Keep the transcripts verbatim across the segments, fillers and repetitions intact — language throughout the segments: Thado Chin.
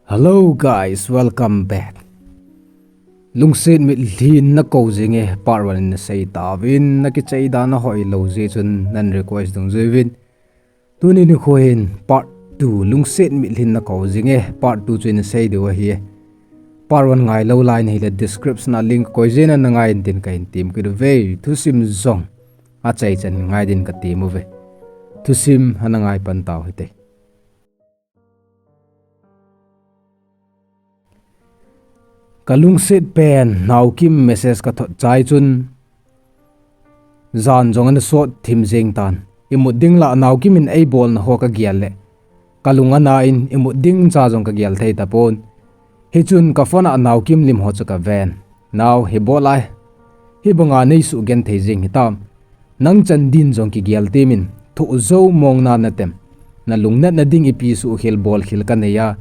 Hello guys, welcome back. Lungset mitlhi in nakou jinge part one in nasei tauvin, nakichai dan ahoi lou jeh chun nan request dungjuiyin. Tuni nikho hin part two, lungset mitlhi in nakou jinge part two chu nasei diu ahi. Part one ngailou lai nahile description a link koi jeh in nangai in tin kahin tem kit uve. Thusim jong achaichan ngai din katem uve. Thusim ana ngai pan tau hite. Kalungset pen Naokim message kathot chai chun, jan jong ana sot thim jeng tan. Imut ding lah Naokim in eibolna ho kagel le, kalung ana in imut ding cha jong kagel thei tapon. Hichun ka phone a Naokim lim ho chu kaven. Nao, hi bol ai. Hibanga neisugenthei jeng hitam. Nang chan din jong kigel temin, thoh jou mong na natem. Nalungnatna ding ipi suhkhel bolkhel kanei a.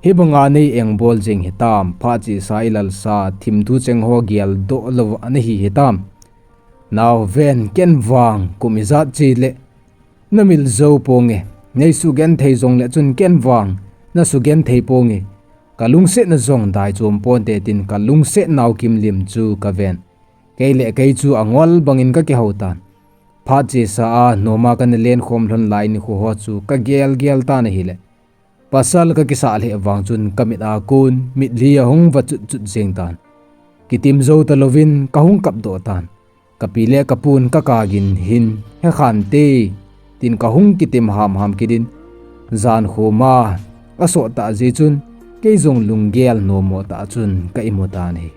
Hibanga nei engbol jeng hitam, phat chesa ilalsa, thimthu cheng ho geldoh louva nahi hitam. Nao ven, ken vang kum ijat chele namil jou ponge. Neisugenthei jongle chun ken vang nasugenthei ponge. Kalungsetna jong daichom ponte tin kalungset Naokim lim chu kaven. Kei le kei chu angol bangin kakihou tan. Phat chesa a noma kana lenkhom lhon lai nikho ho chu kagelgel tan ahile, pasal kakisah lheh vang chun kamit a kon mitlhi ahung va chutchut jeng tan. Kitim jou talouvin kahung kapdoh tan. Kapi le kapun kakagin hin, hekhante, tin kahung kitim hamham kit in, jan khoma asot tah jeh chun, kei jong lunggel nommo tah chun ka imu tan ahi.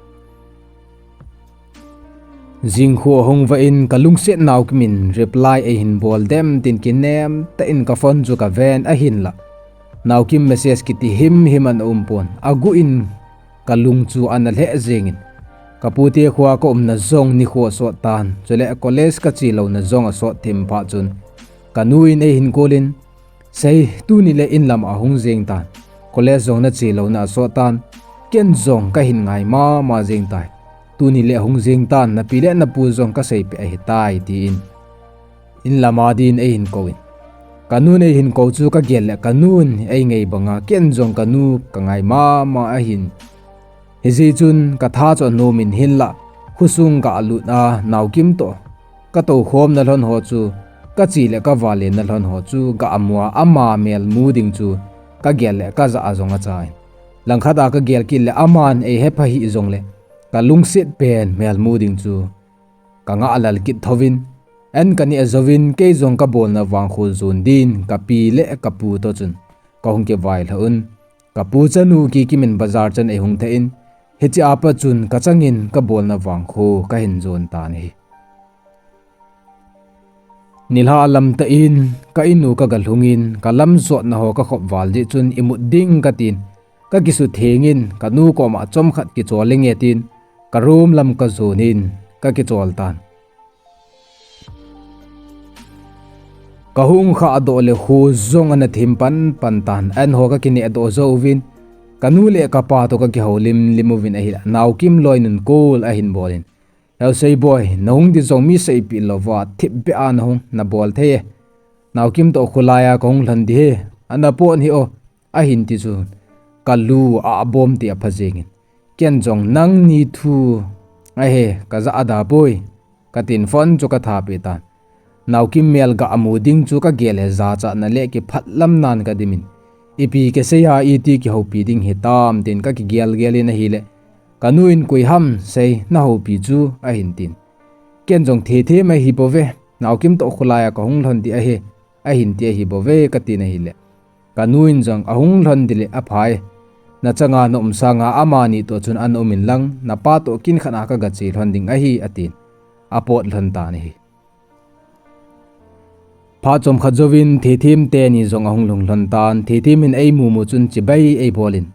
Jingkho ahung va in kalungset Naokim in reply eihin bol dem tin kinem tah in ka phone chu kaven ahinla, Naokim message kiti himhim ana umpon, aguh in kalung chu ana lheh jengin. Kapute khoa kaumna jong nikho asot tan, chule college kachelouna jong asot thim phat chun, kanu in eihin call in, Sei, tuni le inlam ahung jeng tan. College jong nachelouna asot tan. Ken jong kahin ngai mama jeng tai. Tuni le ahung jeng tan, napi le napu jong kaseipeh ahitai, tin. Inlam a din eihin kouvin. Kanun eihin kou chu kagel le kanun eingei banga ken jong kanu kangai mama ahin. Hijeh chun katha chu anomin hinla, khosung kalut a Naokim toh katoukhomna lhon ho chu, kache le kavalenna lhon ho chu, kamu a ama melmu ding chu, kagel le kajah a jong achain. Langkhat a kagel kit le aman eihepha hih jongle, kalungset pen melmu ding chu, kangah lal kit thouvin, an kaneh jouvin, kei jong kabolna vangkho jon din, kapi le kapu toh chun, kahung kivailhah un. Kapu chanu Kikim in bazar chan eihung thah in, hiche a pat chun kachangin kabolna vangkho kahin jon tan ahi. Nilhah lam tah in, ka inu kagalhungin, kalamjotna ho kakhop val jeh chun imut ding katin, kakisuthengin, kanu koma chomkhat kichol inge tin, karoom lam kajonin, kakichol tan. Kahung khahdoh le kho jong ana thim panpan tan, an ho kakinehdoh jouvin, kanu le kapa toh kakihoulim lim uvin ahile, Naokim loinun call ahin bolin. Heo Seiboi, nahung di jong mi seipeh louva, thipbeh a nahung, nabol thei e. Naokim toh kholai a kahung lhon di ahi, ana pot hih o, ahin ti chun, kalu abom ti apha jengin. Ken jong nangni thu ahi, kajah ada poi, katin phone chu kathapeh tan. Naokim mel kamu ding chu kagel le jachatna le kiphatlamnan kadimin. Ipi kasei a iti kihoupi ding hitam tin kakigelgel in ahile, kanu in koi ham Sei, nahoupi chu ahin tin. Ken jong thethem ahibouve, Naokim toh kholai a kahung lhon di ahi, ahin ti ahibouve katin ahile, kanu in jong ahung lhon di le aphai. Nachanga naum sanga amani toh chun ana umin lang, napa toh kin khat a kagache lhon ding ahi atin. Apot lhon tan ahi. Phat chomkhat jouvin Thithem teni jong ahung lhung lhon tan, Thithem in eimumu chun chibai eibolin,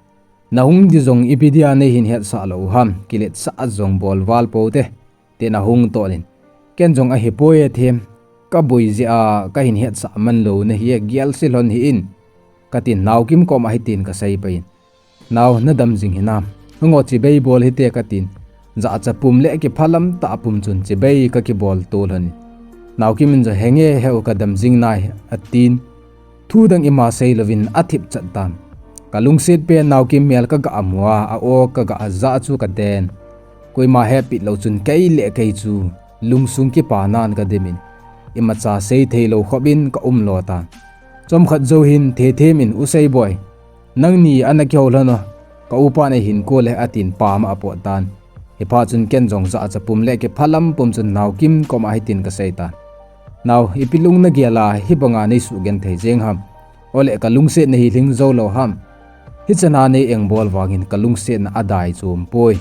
nahung di jong ipi dia neihin hetsah lou u ham, kiletsah jong bol val poute, tin ahung tolin. Ken jong ahipoi e Them, kaboi jeh a kahin hetsah man lou nahi e, gelse lhon hih in, katin Naokim koma hitin kasei pai in. Nao, nadam jing hinam? Hung o, chibai bol hite katin, jachat pum le kiphalam tah pum chun chibai kakibol to lhonin. Naokim in jong, "Henge, heu kadam jing nai," atin. Thu dang ima seilouvin athip chat tan. Kalungset pen Naokim mel kaga mu a, a-o kaga ja chu kaden. Koima hepeh lou chun kei le kei chu lungsung kipanan kadimin, imacha seithei lou khopin kaum lo tan. Chomkhat jou hin Thethem in, "U Seiboi, nangni ana kihou lhon o, ka upan eihin kou le," atin pama apot tan. Hiphat chun ken jong jacha pum le kiphalam pum chun Naokim koma hitin kasei tan. "Nao, ipi lung nagel a hibanga neisuh genthei jeng ham? Ole kalungsetna hi lhing jou lou ham? Hichana nei engbol vangin kalungsetna adai chom poi.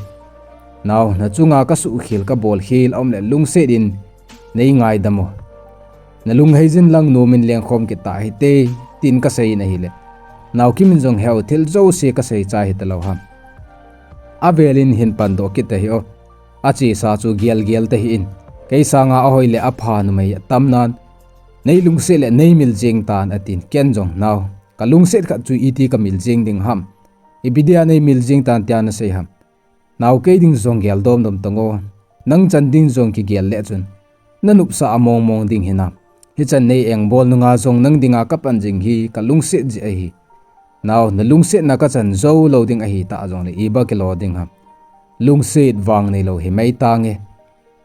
Nao, nachunga kasuhkhel kabolkhel aum le lungset in nei ngaidam o. Nalunghei jin lang nomin lengkhom kit tahite," tin kasei in ahile, Naokim in jong, "Heu, thil jouse kasei chai hita lou ham? Avelin hin pandoh kit tahih o. Achesa chu gelgel tahih in. Kei sanga ahoi le apha numei atam nan. Nei lungset le nei mil jeng tan," atin. Ken jong, "Nao, kalungset khat chu iti kamil jeng ding ham? Ipi dia nei mil jeng tan tia nasei ham? Nao, kei ding jong gel domdom tang o. Nang chan ding jong kigel le chun nanopsa a mongmong ding hinam? Hichan nei engbol nunga jong nang dinga kapan jing hi kalungset jeh ahi. Nao, nalungsetna kachan jou lou ding ahitah jongle iba kilo ding ham? Lungset vang neilou himai tange.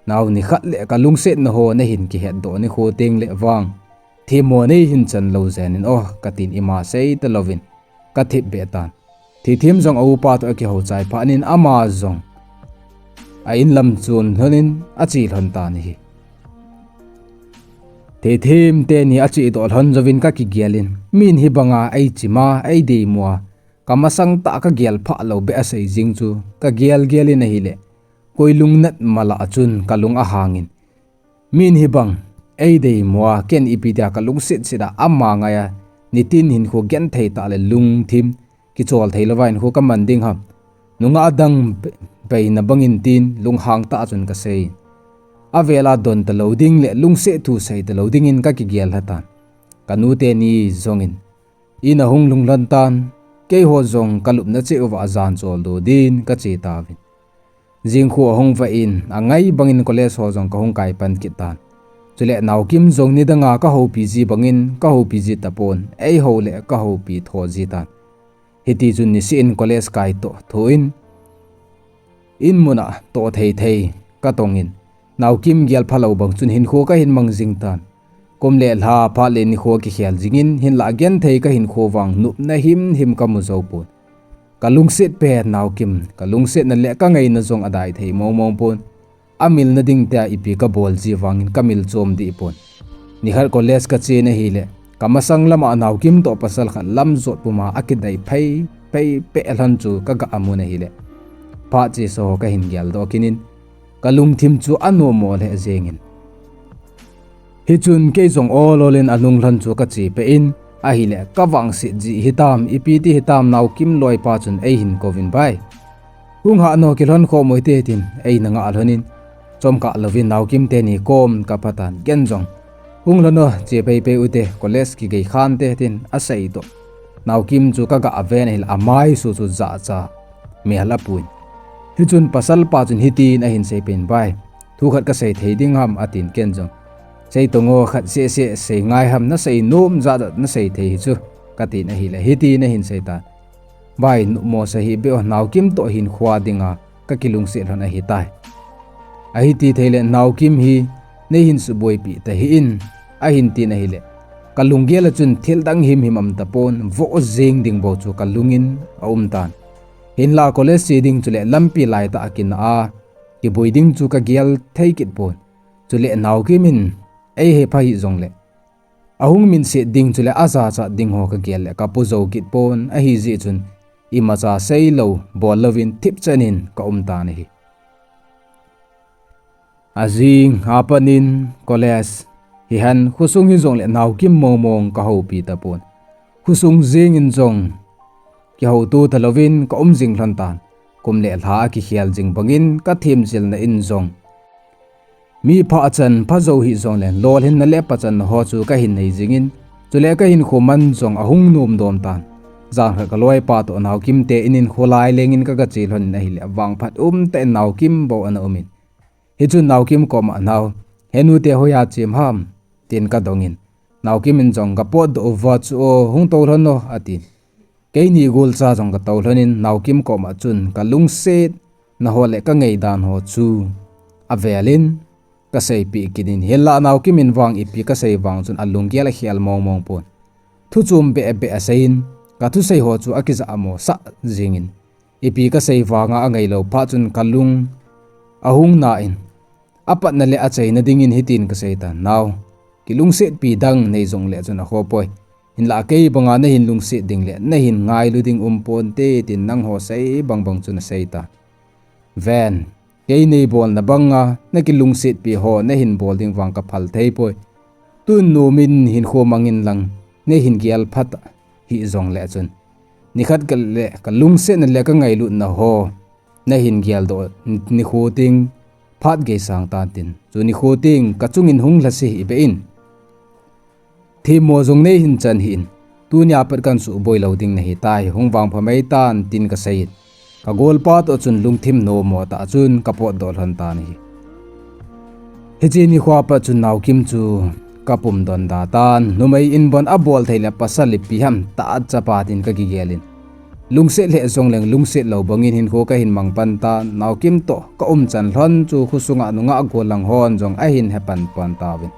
Nao, nikhat le kalungsetna ho nahin kihetdoh nikho tengle vang themmo neihin chan lou jengin o," katin ima seita louvin kathip beh tan. Thethem jong a-upa toh akihou chai phat in ama jong a-in lam chun lhonin ache lhon tan ahi. Thethem teni achedoh lhon jouvin kakigel in, "Min hibanga eichima, eideimu a, kamasang tah kagel phah lou beh asei jing chu kagel gel in ahile, koi lungnat mala chun kalung ahangin, min hibang eideimu a, ken ipi dia kalungset set a ama ngai a, nitin hinkho genthei tah le lungthim kichol thei louva hinkho kaman ding ham? Nungah dang beina bangin," tin lunghang tah chun kasei. Avela don talou ding le lungset thu sei talou dingin kakigel lhatan. Kanu teni jongin, "In ahung lhung lhon tan, keiho jong kalupna cheh uva ajan choldo din kache tauvin." Jingkhu ahung vah in, angai bangin college ho jong kahung kai pan kit tan. Chule Naokim jong nidanga kahoupi ji bangin kahoupi ji tapon, eihou le kahoupi tho ji tan. Hitichun niseh in college kai toh thoin, in muna toh thei thei katongin, Naokim gel phalou bang chun hinkho kahin mang jing tan. Kum le lha phat le nikho kikhel jingin, hinlah genthei kahinkho vang nopna himhim kamu jou pon. Kalungset pen Naokim, kalungsetna le kangaina jong adai thei mongmong pon. Amilna ding tia ipi kabol ji vangin kamil chom dih pon. Nikhat college kachen ahile, kamasang lama Naokim toh pasal khat lamjot puma akidei phei phei peh lhon chu kaga mun ahile, phat chesa ho kahin geldoh kit in, kalungthim chu anommo lheh jengin. Hichun kei jong ol ol in alunglhon chu kache peh in, ahile kavangset ji hitam, ipi ti hitam, Naokim loipa chun eihin kouvin, "Bai, hung hah no, kilhon khom u hite," tin eina ngah lhonin, chomkah louvin Naokim teni kom kaphatan, ken jong, "Hung lhon o, che pei pei ute, college kigei khante," tin asei toh, Naokim chu kaga ven ahile amaisu chu jahcha mel apuin. Hichun pasalpa chun hitin ahin seipeh in, "Bai, thu khat kasei thei ding ham?" atin, ken jong, "Sei tong o, khat seh seh sei ngai ham, nasei nom jat jat nasei thei hi chu," katin ahile, hitin ahin seitan, "Bai, nopmo sa hih beh o, Naokim toh hinkho dinga kakilungset lhon ahitai. Ahiti theile Naokim hi neihin suboipi tahih in," ahin tin ahile, kalunggel a chun thil dang himhim aum tapon, voh jeng ding bou chu kalungin aum tan. Hinlah college che ding chule lampi laitah a kina a kiboi ding chu kagel thei kit pon. Chule Naokim in eihepha hih jongle, ahung minset ding chule ajachat ding ho kagel le kapo jou kit pon, ahijeh chun imacha seilou bol louvin thipchan in kaum tan ahi. Ajing apat in college hihen, khosung hijongle Naokim mongmong kahoupi tapon. Khosung jeng in jong kihouto talouvin kaum jing lhon tan. Kum le lha akikhel jing bangin kathemjilna in jong mi phachan phajou hih jongle lolhinna le pachanna ho chu kahin nei jingin, chule kahinkho man jong ahung nomdom tan. Jan khat kaloipa toh Naokim te in in kholai lengin kaga che lhonin ahile, vangphat umtah in Naokim bou ana umin. Hichun Naokim koma, "Nao, Henu te hoiya chem ham, tin kadongin. Naokim in jong kapotdoh uva chu o hung tou lhon o, atin. Keini golcha jong katou lhonin Naokim koma chun kalungsetna ho le kangaidan ho chu avelin kaseipeh kit in, hinlah Naokim in vang ipi kasei vang chun alunggel akhel mong mong pon. Thu chom beh beh aseiyin, kathusei ho chu akijah mosah jingin, ipi kasei vanga angailou phat chun kalung ahung nan, apatna le achaina dingin hitin kaseitan, Nao, kilungsetpi dang nei jongle chun akhoh poi. Hinlah kei banga nahin lungset ding le nahin ngailu ding umponte, tin nangho sei bang bang chun aseitan. Ven, kei neibolna banga nakilungsetpi ho nahin bol ding vang kaphal thei poi. Tun nomin hinkho mangin lang, neihin gel phat hih jongle chun, nikhat kale kalungsetna le kangailutna ho nahin geldoh nikho teng phat gei sang tan tin, chu nikho teng kachungin hung lhase hih beh in. Themmo jong neihin chan hih in, tunia pat kansuh boi lou ding nahitai, hung vangpha mei tan, tin kaseiyin, kagolpa toh chun lungthim nommo tah chun kapotdoh lhon tan ahi. Hiche nikhoa pat chun Naokim chu kapumdon da tan, numei in bon abol thei le pasal ipi ham tah chapa tin kakigelin, lungset lheh jongleng lungset lou bangin hinkho kahin mang pan tan, Naokim toh kaumchan lhon chu khosunga nungah gollhang hon jong ahin hepan pon tauvin.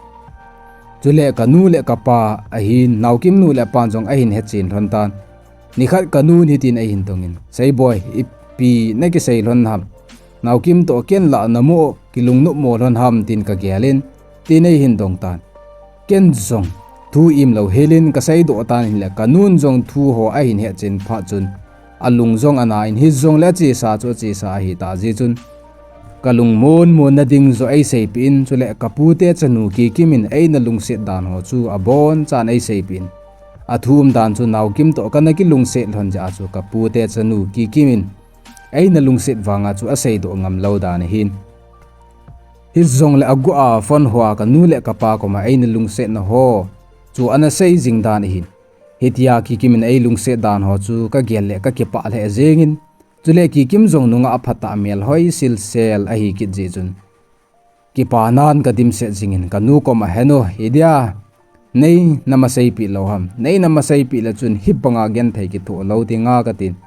Chule kanu le kapa ahin, Naokim nu le pan jong ahin hechen lhon tan. Nikhat kanun hitin eihin dongin, Seiboi, ipi nakisei lhon ham? Naokim toh ken lah namu kilungnopmo lhon ham, tin kagelin, tin eihin dong tan. Ken jong thu imlou helin kaseidoh tan, hinle kanun jong thu ho ahin hechen phat chun alung jong ana in, hijongle achesa chu achesa ahitah jeh chun, kalung monmonna ding joh eiseipeh in, chule kapute chanu Kikim in eina lungset dan ho chu abonchan eiseipeh in, athu umdan chu Naokim toh kana kilungset lhon jeh a chu kapute chanu Kikim in eina lungset vanga chu aseidoh ngamlou dan ahin. Hijongle aguh a phone hoa kanu le kapa koma eina lungsetna ho chu ana sei jing dan ahin. Hitia Kikim in eilungset dan ho chu kagel le kakipah lheh jengin, chule Kikim jong nungah phatah melhoi silsel ahi kit jeh chun, kipanan kadimset jingin kanu koma, Henu, idia neina maseipeh lou ham? Neina maseipeh le chun hibanga genthei kithoh lou dinga, katin,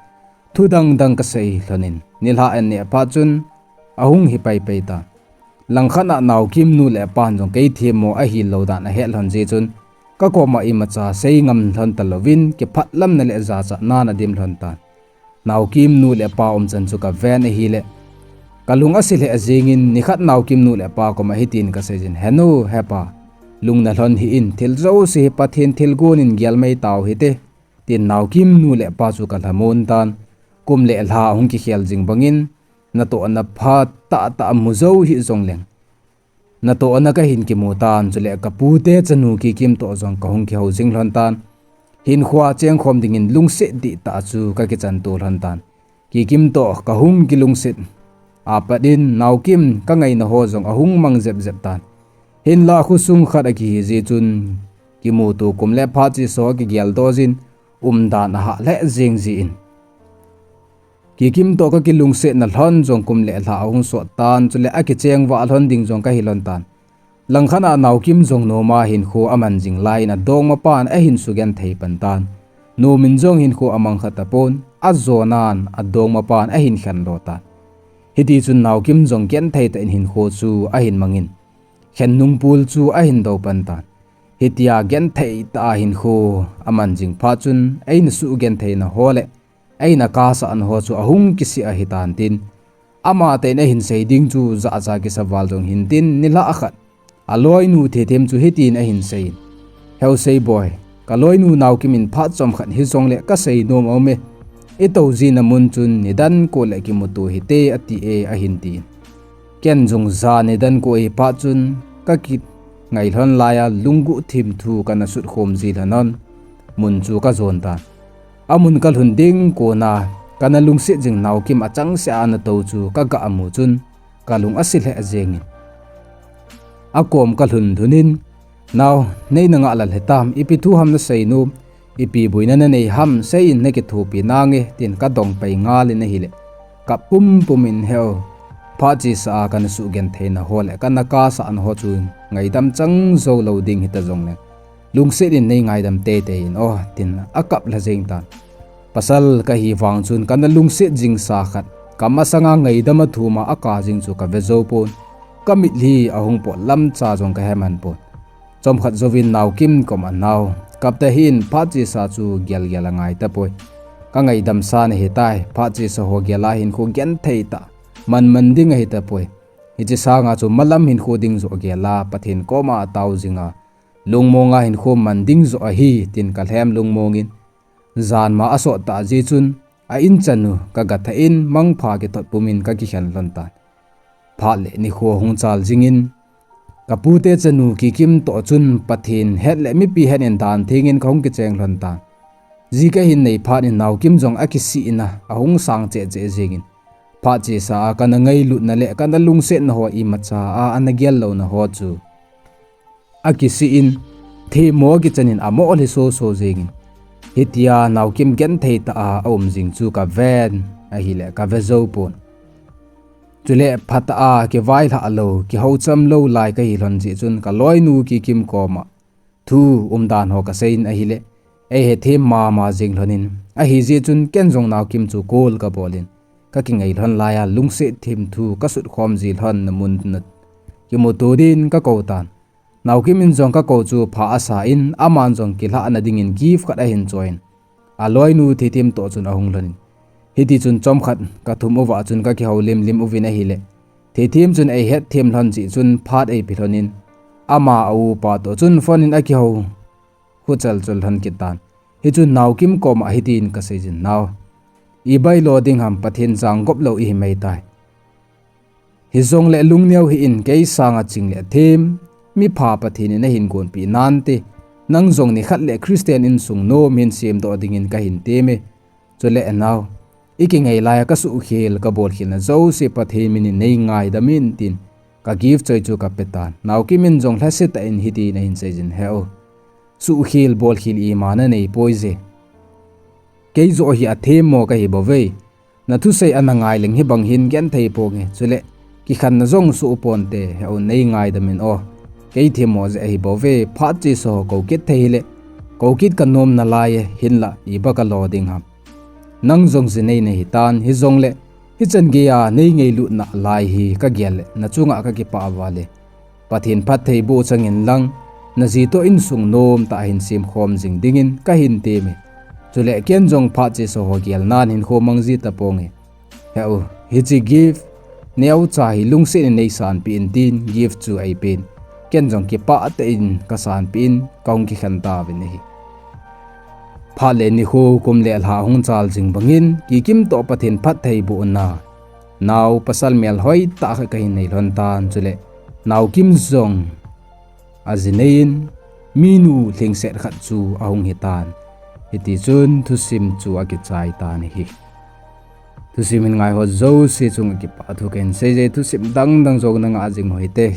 thu dang dang kasei lhonin, nilhah an neh phat chun ahung hi paipai tan. Langkhat a Naokim nu le pan jong kei themmo ahilou dan ahet lhon jeh chun, kakoma imacha sei ngam lhon talouvin, kiphatlamna le jachatnan adim lhon tan. Naokim nu le pa umchan chu kaven ahile, kalung ase lheh jengin, nikhat Naokim nu le pa koma hitin kaseijin, Henu, hepa, lungna lhon hih in, thil jouse hi Pathen thilgon in gelmai tau hite, tin Naokim nu le pa chu kalhamon tan. Kum le lha ahung kikhel jing bangin, natohna pha tahtah mu jou hih jongleng, natohna kahin kimu tan, chule kapute chanu Kikim toh jong kahung kihou jing lhon tan. Hinkhoa chengkhom dingin lungset dihtah chu kakichan to lhon tan. Kikim toh kahung kilungset apat in Naokim kangaina ho jong ahung mang jep jep tan. Hinla khosung khat akihi jeh chun, kimuto kum le phat chesa kigeldoh jin, umdan ahah lheh jeng jin, Kikim toh kakilungsetna lhon jong kum le lha ahung sot tan, chule akicheng vah lhon ding jong kahi lhon tan. Langkhat a Naokim jong noma hinkho aman jing laiyin adongmapan ahin sugenthei pan tan. Nomin jong hinkho amang kha tapon, ajonan adongmapan ahin khenlo tan. Hitichun Naokim jong genthei tah in hinkho chu ahin mangin, khennung pul chu ahin dou pan tan. Hitia genthei tah a hinkho aman jing phat chun, eina sugentheina ho le eina kasahna ho chu ahung kisih ahitan tin, amatah in ahin sei ding chu jahcha kisa val jong hintin, nilhah khat aloinu Thethem chu hitin ahin seiyin, Heu Seiboi, kaloinu Naokim in phat chomkhat hijongle kasei nom aume, itou jina mun chun nidan ko le kimuto hite, ati e, ahin tin. Ken jong jan nidan ko ahi phat chun, kakingai lhon laiya lungguh thimthu kana sutkhom ji lhonin, mun chu kajon tan. Amun kalhun ding kona, kana lungset jing Naokim achangseh a ana tou chu kagah mu chun, kalung ase lheh jengin, akom kalhun lhunin, Nao, neina ngah lal hitam, ipi thu ham nasei nom, ipi boina nanei ham, seiyin nakithopi nange, tin kadong pai ngalin ahile, kap pumpum in, Heu Phat chesa a kana suhgentheina ho le kana kahsahna ho chu ngaidam chang jou lou ding hita jongle, lungset in nei ngaidam teitei in o, tin akap lha jeng tan. Pasal kahi vang chun kana lungset jingsa khat, kamasanga ngaidam a thum a akah jing chu kave jou pon, kamitlhi ahung pot lamcha jong kahe man pon. Chomkhat jouvin Naokim koma, Nao, kap tahih in, phat chesa chu gelgel angai tapoi. Kangaidam sa nahitai, phat chesa ho gel a hinkho genthei tah, manman ding ahi tapoi. Hiche sanga chu malam hinkho ding joh gel a Pathen koma atao jinga lungmonga hinkho man ding joh ahi, tin kalhem lungmongin, janma asot tah jeh chun a-in chanu kagathah in mangpha kithot pumin kakikhen lhon tan. Phat le nikho hung chal jingin, kapute chanu Kikim toh chun Pathen het le mipi het in dan thengin kahung kicheng lhon tan. Ji kahin nei phat in Naokim jong akisih in a ahung sang cheh cheh jengin, phat chesa a kana ngailutna le kana lungsetna ho imacha a ana gel louna ho chu akisih in, themmo akichan in amo lhi soso jengin, hitia Naokim genthei tah a aum jing chu kaven, ahile kave jou pon. Chule phatah a kivailhah lou, kihoucham lou lai kahi lhon jeh chun kaloinu Kikim koma thu umdan ho kaseiyin ahile, eihethem mama jeng lhonin, ahijeh chun ken jong Naokim chu call kabolin, kakingai lhon laiya lungset themthu kasut khom ji lhon na mun na kimuto din kakou tan. Naokim in jong kakou chu pha asa in, aman jong kilhahna dingin gift khat ahin choiyin, aloinu Thithem toh chun ahung lhonin, hitichun chomkhat kathum uva chun kakihou limlim uvin ahile, Thithem chun eihetthem lhon jeh chun phat eipe lhonin, ama aupa toh chun phone in akihou khuchelchul lhon kit tan. Hichun Naokim koma hitin kaseijin, Nao, ibai lo ding ham, Pathen jang gop lou ihi mei tai. Hijongle lungneo hih in, kei sanga ching le them, mipha Pathen in ahin gonpeh nante, nang jong nikhat le Christian insung nom hin semdoh dingin kahin teme. Chule nao, ikingai laiya kasuhkhel kabolkhelna jouse Pathen min in nei ngaidam in tin, ka gift choi chu kapetan. Naokim in jong lhase tah in hitin ahin seijin, He u, suhkhel bolkhel ima naneipoi je. Kei joh hi athemmo kahi bouve. Nathusei ana ngai leng hibang hin genthei ponge. Chule kikhenna jong soh ponte, He u, nei ngaidam in o. Kei themmo jeh ahi bouve, phat chesa ho kou kit thei hile kou kit kanom nalai e, hinla iba kalo ding ham. Nang jong jinei nahitan, hijongle hichan geiya nei ngailutna lai hi kagel le nachunga kakipah val e. Pathen phattheiboh changin lang, naji toh insung nomtah hin semkhom jing dingin kahin teme. Chule ken jong phat chesa ho gelnan hinkho mang ji taponge. He u, hiche gift neocha hi lungset in neisanpeh in tin gift chu eipen. Ken jong kipah tah in kasanpeh in kahung kikhen tauvin ahi. Phat le nikho, kum le lha hung chal jing bangin Kikim toh Pathen phattheibohna, nao pasal melhoi tah khat kahin nei lhon tan, chule Naokim jong ajinei in minu lhingset khat chu ahung hitan. Hitichun thusim chu akichai tan ahi. Thusim hin ngaiho jouse chunga kipah thu kahin seije, thusim dangdang jong nangah jing uhite.